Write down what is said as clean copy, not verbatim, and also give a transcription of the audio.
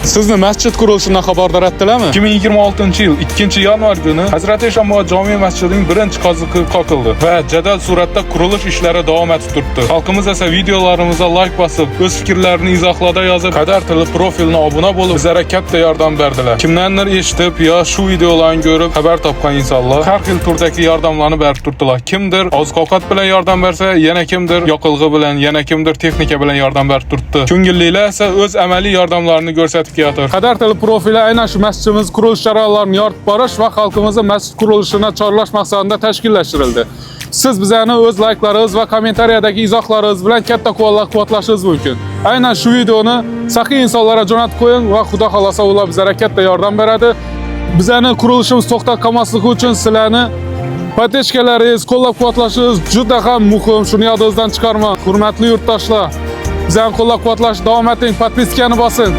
Sizni masjid qurilishidan xabardor etdilarmi? 2026-yil 2-yanvar kuni Hazrati Eshonbobo jome masjidining birinchi qoziqi qoqildi va jadal suratda qurilish ishlari davom etib turibdi. Xalqimiz esa videolarimizga like bosib, o'z fikrlarini izohlarda yozib, Qadar tili profiline obuna bo'lib, bizlarga katta yordam berdilar. Kimdandir eshitib yo shu videolarni ko'rib xabar topgan insonlar har xil turdagi yordamlarni berib turdilar. Kimdir oziq-ovqat bilan yordam bersa, yana kimdir yoqilg'i bilan, yana kimdir texnika bilan yordam berib turibdi. Ko'ngillilar esa o'z amaliy yordamlarini ko'rsatib kelayotir. Qadar tili profili aynan shu masjidimiz qurilish jarayonlarini yoritib borish va xalqimizni masjid qurilishini chorlash maqsadida tashkillashtirildi. Siz bizani o'z layklaringiz va kommentariyadagi izohlaringiz bilan katta qo'llab-quvvatlashingiz mumkin. Aynan shu videoni saxiy insonlarga jo'natib qo'ying va Xudo xolasa ular bizlarga katta yordam beradi. Bizani qurilishimiz to'xtab qolmasligi uchun sizlarni поддержка laringiz, qo'llab-quvvatlashingiz juda ham muhim. Shuni yodingizdan chiqarmang. Hurmatli yurtdoshlar, bizani qo'llab-quvvatlashni davom eting, подписка ni bosing.